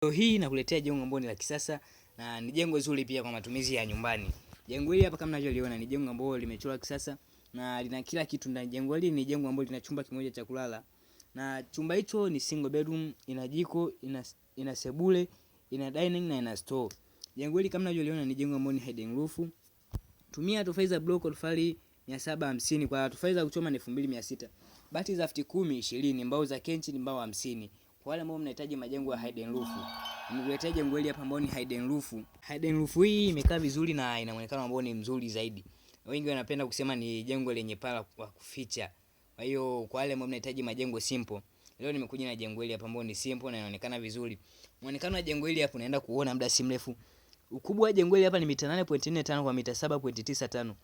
Leo hii nakuletea jengo ambalo ni la kisasa na ni jengo zuri pia kwa matumizi ya nyumbani. Jengo hili hapa kama mnavyoliona ni jengo ambalo limechorwa kisasa na lina kila kitu ndani. Jengo hili ni jengo ambalo lina chumba kimoja cha kulala. Na chumba hicho ni single bedroom, ina jiko, ina sebule, ina dining na ina store. Jengo hili kama mnavyoliona ni jengo ambalo ni hidden roof. Tumia tofali za block tofali 750, kwa tofali za kuchoma ni 2600. Bati za futi 10 20, mbao za kenchi ni mbao 50. Kwa wale ambao mnahitaji majengo ya hidden roof, nimekuletea jengo hili hapa ambao ni hidden roof. Hidden roof hii imekaa vizuri na ina muonekano ambao ni mzuri zaidi. Wengi wanapenda kusema ni jengo lenye paa la kuficha. Kwa hiyo kwa wale ambao mnahitaji majengo simple, leo nimekuja na jengo hili hapa ambao ni simple na inaonekana vizuri. Muonekano wa jengo hili hapa unaenda kuona muda si mrefu. Ukubwa wa jengo hili hapa ni mita 8.45 kwa mita 7.95.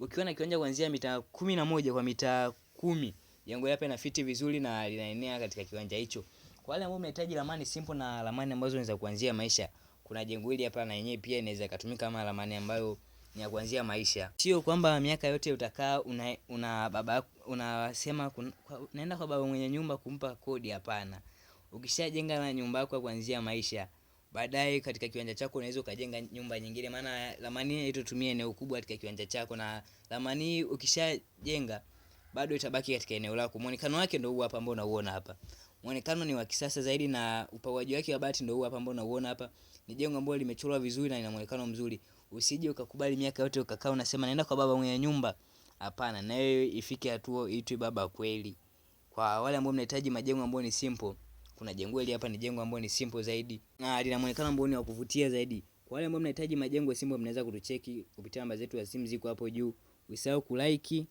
Ukiwa na kiwanja kuanzia mita 11 kwa mita 10, jengo hili hapa inafiti vizuri na linaenea katika kiwanja hicho. Kwa wale ambao mnahitaji ramani simple na ramani ambazo ni za kuanzia maisha, kuna jengo hili hapa na yenyewe pia inaweza ikatumika kama ramani ambayo ni ya kuanzia maisha. Sio kwamba miaka yote utakaa una, una baba unasema naenda kwa baba mwenye nyumba kumpa kodi. Hapana. Ukishajenga na nyumba yako ya kuanzia maisha, baadaye katika kiwanja chako unaweza ukajenga nyumba nyingine, maana ramani haitotumia eneo kubwa katika kiwanja chako, na ramani ukishajenga bado itabaki katika eneo lako. Muonekano wake ndio huu hapa ambao unauona hapa. Muonekano ni wa kisasa zaidi na upauaji wake wa bati ndio huu hapa ambao unauona hapa. Ni jengo ambalo limechorwa vizuri na ina muonekano mzuri. Usije ukakubali miaka yote ukakaa unasema naenda kwa baba mwenye nyumba. Hapana, na wewe ifike hatua uitwe baba kweli. Kwa wale ambao mnahitaji majengo ambayo ni simple, kuna jengo hili hapa ni jengo ambalo ni simple zaidi na lina muonekano ambao ni wa kuvutia zaidi. Kwa wale ambao mnahitaji majengo simple, mnaweza kutucheki kupitia namba zetu ya simu ziko hapo juu. Usisahau kulike,